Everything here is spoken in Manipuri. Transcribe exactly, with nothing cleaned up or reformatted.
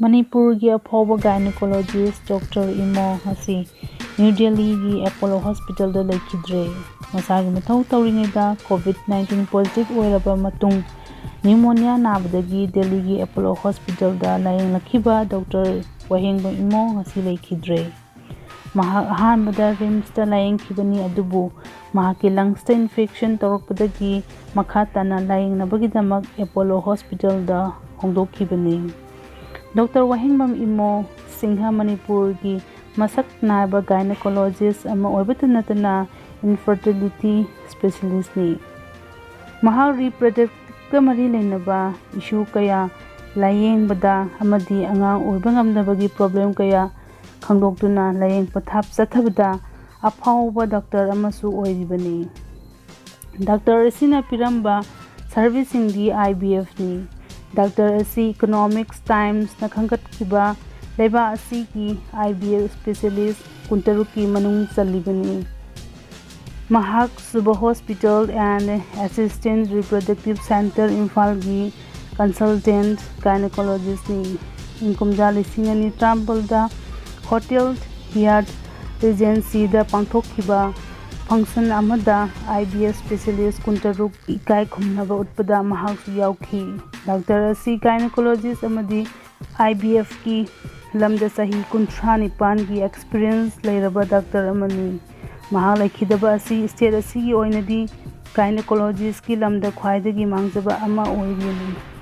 ꯃꯅꯤꯄꯨꯔꯒꯤ ꯑꯐꯥꯎꯕ gynecologist Doctor ꯏꯃꯣ ꯉꯁꯤ ꯅ꯭ꯌꯨ ꯗꯦꯜꯂꯤꯒꯤ ꯑꯦꯄꯣꯂꯣ ꯍꯣꯁꯄꯤꯇꯥꯜꯗ ꯂꯩꯈꯤꯗ꯭ꯔꯦ꯫ ꯃꯁꯥꯒꯤ ꯃꯊꯧ ꯇꯧꯔꯤꯉꯩꯗ COVID nineteen positive ꯑꯣꯏꯔꯕ ꯃꯇꯨꯡ ꯅ꯭ꯌꯨꯃꯣꯅꯤꯌꯥ ꯅꯥꯕꯗꯒꯤ ꯗꯦꯜꯂꯤꯒꯤ ꯑꯦꯄꯣꯂꯣ ꯍꯣꯁꯄꯤꯇꯥꯜꯗ ꯂꯥꯌꯦꯡꯂꯛꯈꯤꯕ ꯗꯣꯛꯇꯔ ꯋꯥꯍꯦꯡꯕꯝ ꯏꯃꯣ ꯉꯁꯤ ꯂꯩꯈꯤꯗ꯭ꯔꯦ꯫ ꯃꯍꯥꯛ ꯑꯍꯥꯟꯕꯗ ꯔꯤꯝꯁꯇ ꯂꯥꯌꯦꯡꯈꯤꯕꯅꯤ, ꯑꯗꯨꯕꯨ ꯃꯍꯥꯛꯀꯤ ꯂꯪꯁꯇ ꯏꯟꯐꯦꯛꯁꯟ ꯇꯧꯔꯛꯄꯗꯒꯤ ꯃꯈꯥ ꯇꯥꯅ ꯂꯥꯌꯦꯡꯅꯕꯒꯤꯗꯃꯛ ꯑꯦꯄꯣꯂꯣ ꯍꯣꯁꯄꯤꯇꯥꯜꯗ ꯍꯣꯡꯗꯣꯛꯈꯤꯕꯅꯤ꯫ ꯗꯣꯛꯇꯔ ꯋꯥꯍꯦꯡꯕꯝ ꯏꯃꯣ ꯁꯤꯡꯍ ꯃꯅꯤꯄꯨꯔꯒꯤ ꯃꯁꯛ ꯅꯥꯏꯕ gynecologist ꯑꯃ ꯑꯣꯏꯕꯇ ꯅꯠꯇꯅ infertility specialistꯅꯤ꯫ ꯃꯍꯥꯛ reproductiveꯀ ꯃꯔꯤ ꯂꯩꯅꯕ issue ꯀꯌꯥ ꯂꯥꯌꯦꯡꯕꯗ ꯑꯃꯗꯤ ꯑꯉꯥꯡ ꯑꯣꯏꯕ ꯉꯝꯗꯕꯒꯤ problem ꯀꯌꯥ ꯈꯪꯗꯣꯛꯇꯨꯅ ꯂꯥꯌꯦꯡ ꯄꯊꯥꯞ ꯆꯠꯊꯕꯗ ꯑꯐꯥꯎꯕ ꯗꯣꯛꯇꯔ ꯑꯃꯁꯨ ꯑꯣꯏꯔꯤꯕꯅꯤ꯫ ꯗꯣꯛꯇꯔ ꯑꯁꯤꯅ ꯄꯤꯔꯝꯕ serviceꯁꯤꯡꯗꯤ IVFꯅꯤ꯫ ꯗꯣꯛꯇꯔ ꯑꯁꯤ Economics Timesꯅ ꯈꯟꯒꯠꯈꯤꯕ ꯂꯩꯕꯥꯛ ꯑꯁꯤꯒꯤ IVF specialist ꯀꯨꯟꯇꯔꯨꯛꯀꯤ ꯃꯅꯨꯡ ꯆꯜꯂꯤꯕꯅꯤ꯫ ꯃꯍꯥꯛ Shubha Hospital and Assistant Reproductive Centre ꯏꯝꯐꯥꯜꯒꯤ consultant gynecologistꯅꯤ꯫ ꯏꯪ ꯀꯨꯝꯖꯥ ꯂꯤꯁꯤꯡ ꯑꯅꯤ ꯇꯔꯥꯃꯥꯄꯜꯗ Hotel Hyatt Regencyꯗ ꯄꯥꯡꯊꯣꯛꯈꯤꯕ function ꯑꯃꯗ IVF specialist ꯀꯨꯟꯇꯔꯨꯛ ꯏꯀꯥꯏ ꯈꯨꯝꯅꯕ ꯎꯠꯄꯗ ꯃꯍꯥꯛꯁꯨ ꯌꯥꯎꯈꯤ꯫ ꯗꯣꯛꯇꯔ ꯑꯁꯤ gynecologist ꯑꯃꯗꯤ IVFꯀꯤ ꯂꯝꯗ ꯆꯍꯤ ꯀꯨꯟꯊ꯭ꯔꯥ ꯅꯤꯄꯥꯟꯒꯤ experience ꯂꯩꯔꯕ ꯗꯣꯛꯇꯔ ꯑꯃꯅꯤ꯫ ꯃꯍꯥꯛ ꯂꯩꯈꯤꯗꯕ ꯑꯁꯤ state ꯑꯁꯤꯒꯤ ꯑꯣꯏꯅꯗꯤ gynecologistꯀꯤ ꯂꯝꯗ ꯈ꯭ꯋꯥꯏꯗꯒꯤ ꯃꯥꯡꯖꯕ ꯑꯃ ꯑꯣꯏꯔꯤꯕꯅꯤ꯫